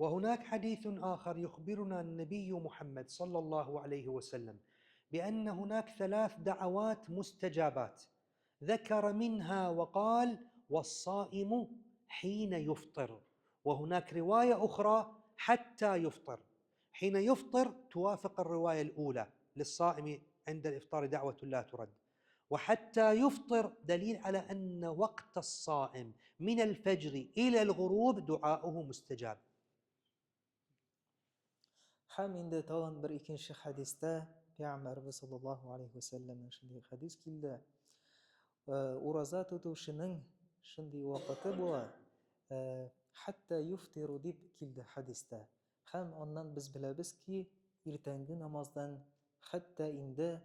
وهناك حديث آخر يخبرنا النبي محمد صلى الله عليه وسلم بأن هناك ثلاث دعوات مستجابات، ذكر منها وقال: والصائم حين يفطر. وهناك رواية أخرى: حتى يفطر. حين يفطر توافق الرواية الأولى، للصائم عند الإفطار دعوة لا ترد. وحتى يفطر دليل على أن وقت الصائم من الفجر إلى الغروب دعاؤه مستجاب. Һәм инде тагын бер икенче хәдистә Пәйгамбәрбез саллаллаһу алейхи ва сәлләмнән шундый хәдис килде. Ураза тотучының шундый вакыты була, хәтта юфтиру дип килде хәдистә. Һәм аннан без беләбез ки, иртәнге намаздан хәтта инде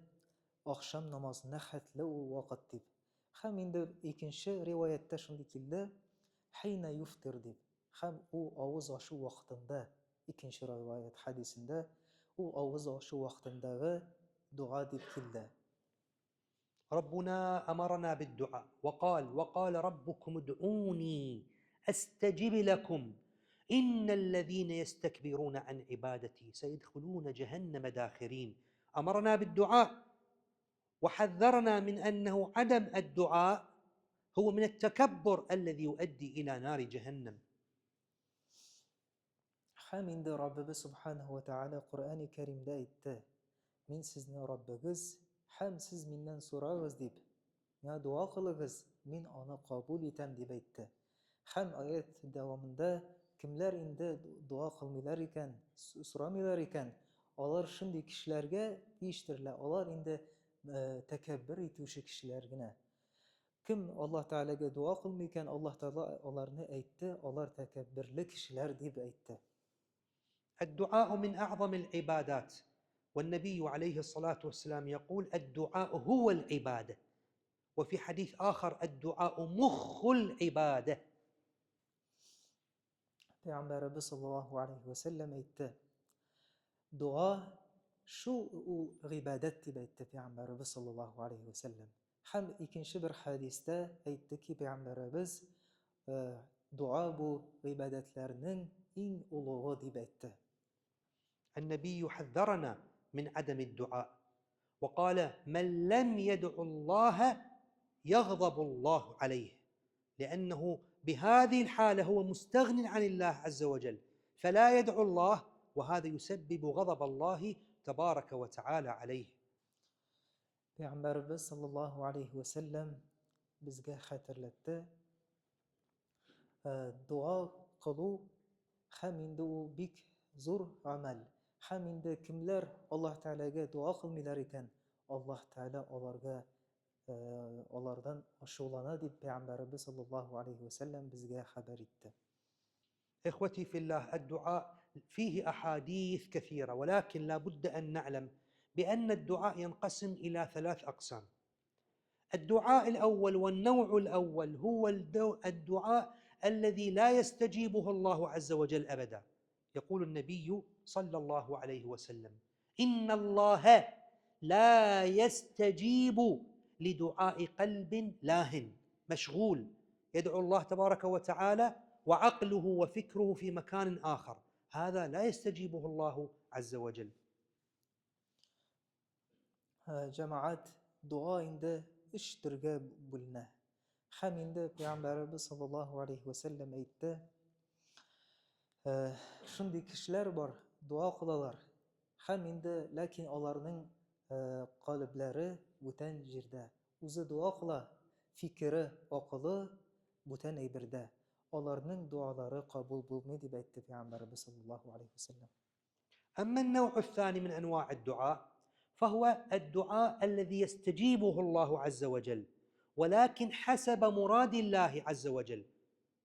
ахшам намазына хәтле ул вакыт дип. Һәм инде икенче риваятьтә шундый килде, хина юфтир дип. Һәм ул авыз ачу вакытында, икенче риваять хәдисендә, ул авыз ачу вакытындагы дога дип килде. ربنا أمرنا بالدعاء وقال: وقال ربكم ادعوني أستجب لكم إن الذين يستكبرون عن عبادتي سيدخلون جهنم داخرين. أمرنا بالدعاء وحذرنا من أنه عدم الدعاء هو من التكبر الذي يؤدي إلى نار جهنم. Һәм инде Раббыбыз Субханаһу ва Тәгалә Коръәни Кәримдә әйтте, Мин сезнең Раббыгыз, һәм сез миннән сорагыз дип, миңа дога кылыгыз, мин аны кабул итәм дип әйтте. Һәм аять дәвамында кемнәр инде дога кылмыйлар икән, сорамыйлар икән, алар шундый кешеләргә тиештерләр, алар инде тәкәббер итүче кешеләр генә. Кем Аллаһ Тәгаләгә дога кылмый икән, Аллаһ Тәгалә аларны әйтте, алар тәкәбберле кешеләр дип әйтте. الدعاء من أعظم العبادات، والنبي عليه الصلاة والسلام يقول: الدعاء هو العبادة. وفي حديث آخر: الدعاء مخ العبادة. Пәйгамбәребез саллаллаһу алейхи ва сәлләм әйтте, Дога шул ул гыйбадәт дип әйтте Пәйгамбәребез саллаллаһу алейхи ва сәлләм. Һәм икенче бер хәдистә әйтте ки, Пәйгамбәребез, дога бу гыйбадәтләрнең иң олугы дип әйтте. النبي حذرنا من عدم الدعاء وقال: من لم يدع الله يغضب الله عليه، لأنه بهذه الحالة هو مستغن عن الله عز وجل، فلا يدعو الله، وهذا يسبب غضب الله تبارك وتعالى عليه. Пәйгамбәребез саллаллаһу алейхи ва сәлләм безгә хәтерләтте, дога кылу һәм инде ул бик зур гамәл. Һәм инде кемнәр Аллаһ Тәгаләгә дога кылмыйлар икән, Аллаһ Тәгалә аларга алардан ачулана дип Пәйгамбәребез саллаллаһу алейхи ва сәлләм безгә хәбәр итте. إخوتي في الله، الدعاء فيه أحاديث كثيرة، ولكن لا بد أن نعلم بأن الدعاء ينقسم إلى ثلاث أقسام. الدعاء الأول والنوع الأول هو الدعاء الذي لا يستجيبه الله عز وجل أبدا. يقول النبي صلى الله عليه وسلم: إن الله لا يستجيب لدعاء قلب لاهن مشغول، يدعو الله تبارك وتعالى وعقله وفكره في مكان آخر، هذا لا يستجيبه الله عز وجل. Җәмәгать, дога инде өч төргә бүленә. Һәм инде Пәйгамбәребез саллаллаһу алейхи ва сәлләм әйтте, шундый кешеләр бар, дога кылалар. Һәм инде ләкин аларның калебләре бүтән җирдә. Үзе дога кыла, фикере, акылы бүтән әйбердә. Аларның догалары кабул булмый дип әйтте Пәйгамбәребез саллаллаһу алейхи ва сәлләм. أما النوع الثاني من أنواع الدعاء فهو الدعاء الذي يستجيبه الله عز وجل، ولكن حسب مراد الله عز وجل،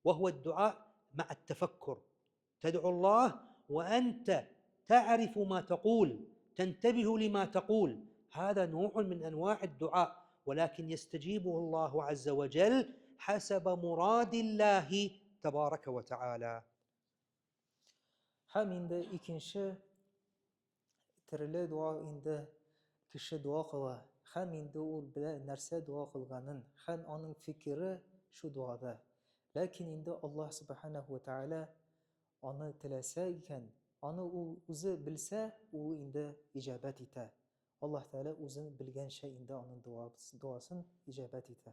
وهو الدعاء مع التفكر. تدعو الله وأنت تعرف ما تقول، تنتبه لما تقول، هذا نوع من أنواع الدعاء، ولكن يستجيبه الله عز وجل حسب مراد الله تبارك وتعالى. Һәм инде икенче төрле дога инде кеше дога кыла, һәм инде ул белә нәрсә дога кылганын, һәм аның фикере шу догада. Ләкин инде Аллаһ Субханаһу ва Тааля аны теләсә икән, аны ул үзе белсә, ул инде иҗабәт итә. Аллаһ Тәгалә үзен белгәнчә инде аның дуасын иҗабәт итә.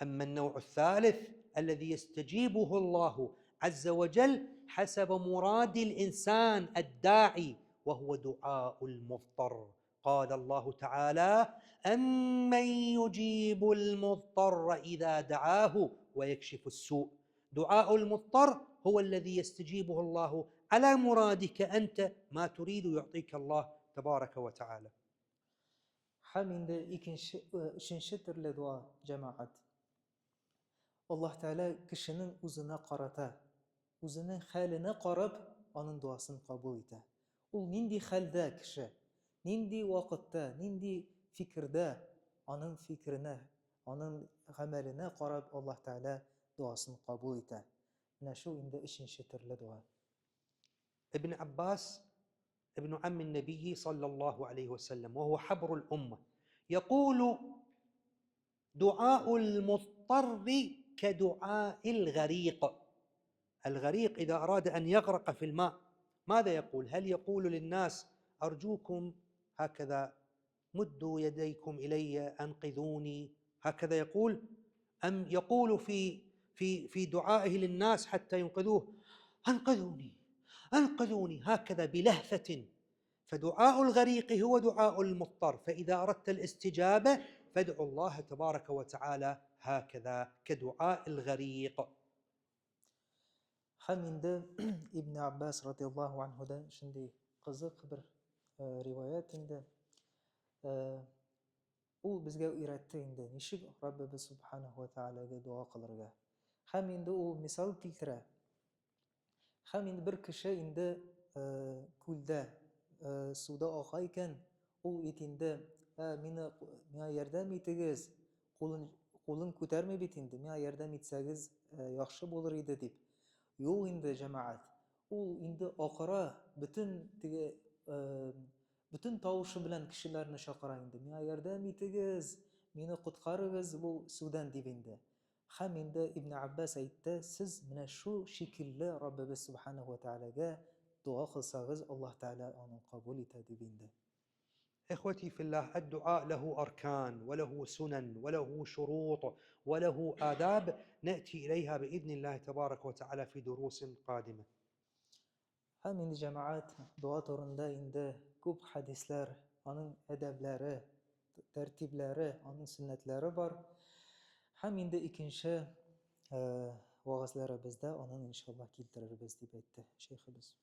أما النوع الثالث الذي يستجيبه الله عز وجل حسب مراد الإنسان الداعي، وهو دعاء المضطر. قال الله تعالى: أمن يجيب المضطر إذا دعاه ويكشف السوء. دعاء المضطر هو الذي يستجيبه الله على مرادك أنت، ما تريد يعطيك الله تبارك وتعالى. Һәм инде икенче, өченче төрле дуа, җәмәгать. Аллаһ Тәгалә кешенең үзенә карата, үзенең хәленә карап, аның дуасын кабул итә. Ул нинди хәлдә кеше, нинди вакытта, нинди фикердә, аның фикеренә, аның гамәленә карап Аллаһ Тәгалә дуасын кабул итә. Менә шул инде өченче төрле дуа. ابن عباس ابن عم النبي صلى الله عليه وسلم وهو حبر الأمة يقول: دعاء المضطر كدعاء الغريق. الغريق إذا أراد أن يغرق في الماء ماذا يقول؟ هل يقول للناس: أرجوكم هكذا مدوا يديكم إلي أنقذوني، هكذا يقول؟ أم يقول في دعائه للناس حتى ينقذوه: أنقذوني أنقذوني، هكذا بلهفة؟ فدعاء الغريق هو دعاء المضطر. فإذا أردت الاستجابة فادعوا الله تبارك وتعالى هكذا كدعاء الغريق. Һәм инде Ибн Аббас радиаллаһу анһудан шундый кызык бер риваять инде. Ул безгә өйрәтте инде, ничек Раббыбыз субханаһу ва таалагә дуа кылырга. Һәм инде ул мисал китерә. Һәм инде бер кеше инде күлдә, суда ага икән, ул бит инде: «Мине, миңа ярдәм итегез», кулын күтәрми бит инде, «Миңа ярдәм итсәгез, яхшы булыр иде», дип. Юк инде, җәмәгать. Ул инде акыра, бөтен теге бөтен тавышы белән кешеләрне чакыра инде. «Миңа ярдәм итегез, мине коткарыгыз бу судан», дип инде. Һәм инде Ибн Аббас әйтте: «Сез менә шу шикелле Раббыбыз субханаһу ва таалагә дуа кылсагыз, Аллаһ Тәгалә аны кабул итә», дип инде. إخوتي في الله، الدعاء له أركان وله سنن وله شروط وله آداب، نأتي إليها بإذن الله تبارك وتعالى في دروس قادمة. Һәм инде, җәмәгать, дуа турында инде күп хәдисләр, аның әдәбләре, тәртипләре, аның сөннәтләре бар. Һәм инде икенче вәгазьләребездә аның иншаллаһ китерербез, дип әйтте шәйхебез.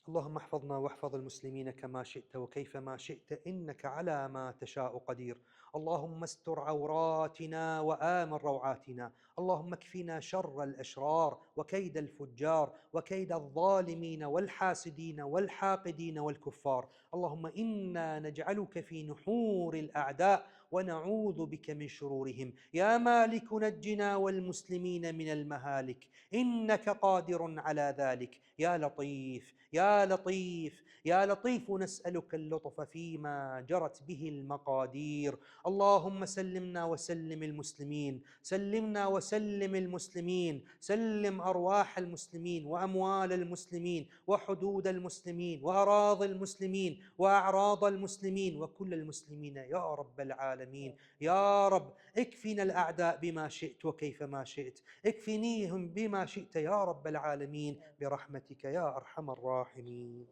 اللهم احفظنا واحفظ المسلمين كما شئت وكيفما شئت، انك على ما تشاء قدير. اللهم استر عوراتنا وامن روعاتنا. اللهم اكفنا شر الاشرار وكيد الفجار وكيد الظالمين والحاسدين والحاقدين والكفار. اللهم انا نجعلك في نحور الاعداء ونعوذ بك من شرورهم. يا مالك نجنا والمسلمين من المهالك، انك قادر على ذلك. يا لطيف يا لطيف يا لطيف، نسالك اللطف فيما جرت به المقادير. اللهم سلمنا وسلم المسلمين، سلمنا وسلم المسلمين، سلم ارواح المسلمين واموال المسلمين وحدود المسلمين واراضي المسلمين واعراض المسلمين وكل المسلمين يا رب العالمين. يا رب اكفنا الاعداء بما شئت وكيفما شئت، اكفنيهم بما شئت يا رب العالمين برحمتك يا ارحم الراحمين.